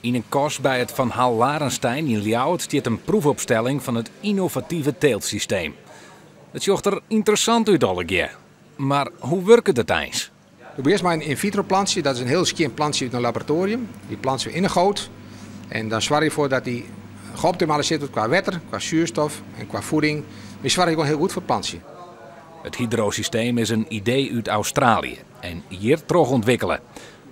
Yn in kas by it Van Hall Larenstein yn Ljouwert stiet in proefopstelling fan it ynnovative teeltsysteem. It sjocht der ynteressant út allegear. Mar hoe wurket it eins? We begjinne mei in in vitro plantsje, dat is in hiel skjin plantsje út in laboratoarium. Dy plantsje we yn 'e goot en dan soargje je derfoar dat dy geoptimalisearre wurdt kwa wetter, kwa soerstof en kwa fieding. We soargje gewoan hiel goed foar it plantsje. It hydrosysteem is in idee út Australië en hjir trochûntwikkele.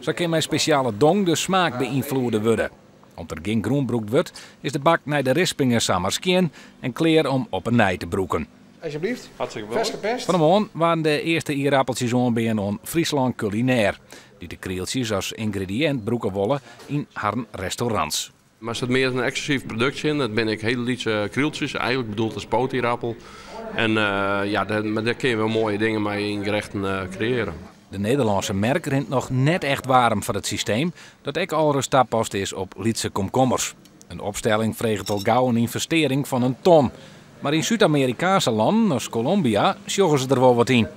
Sa kin mei spesjale dong de smaak beynfloede wurde. Om't der gjin grûn brûkt wurdt, is de bak nei de rispinge samar skjin en klear om op 'e nij te brûken. Alsjeblieft. Hartstikke bedankt. Farsk geperst. Fan 'e moarn waarden de earste ierappeltsjes oanbean oan Fryslân Culinair, dy't de krieltsjes as yngrediïnt brûke wolle yn harren restaurants. Mar it is mear in eksklusyf produkt yn. Dat binne ek hiele lytse krieltsjes, eigentlik bedoeld as pootierappel. En ja, dêr, mar dêr kinne je wol moaie dingen mei yn gerechten kreëarje. De Nederlânske merk rint noch net echt waarm foar it systeem, dat ek alris tapast is op lytse komkommers. In opstelling freget al gau in ynvestearring fan in ton. Mar yn Súd-Amerikaanske lannen as Kolombia sjogge se der wol wat yn.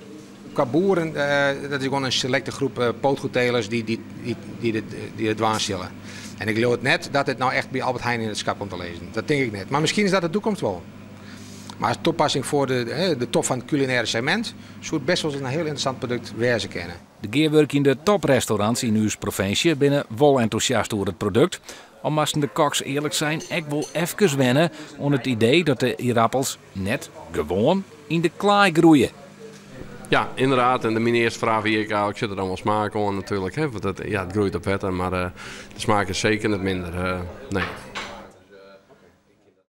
Kwa boeren, dat is gewoan in selekte groep poatgoedtelers dy't it dwaan sille. En ik leau it net dat dit no echt by Albert Heijn yn it skap komt te lizzen. Dat tink ik net. Mar miskien is dat de takomst wol. Mar as tapassing foar de top fan it kulinêre segmint soe it bêst wol in hiel ynteressant produkt wêze kinne. De gearwurkjende toprestaurants yn ús provinsje binne wol entûsjast oer it produkt. Al moasten de koks earlik sein ek wol efkes wenne oan it idee dat de ierappels net gewoan yn de klaai groeie. Ja, ynderdaad. En myn earste fraach wie ek eigentlik, sit der dan wol smaak oan natuerlik. Hè? Want it, ja, it groeit op wetter, mar de smaak is seker net minder. Nee.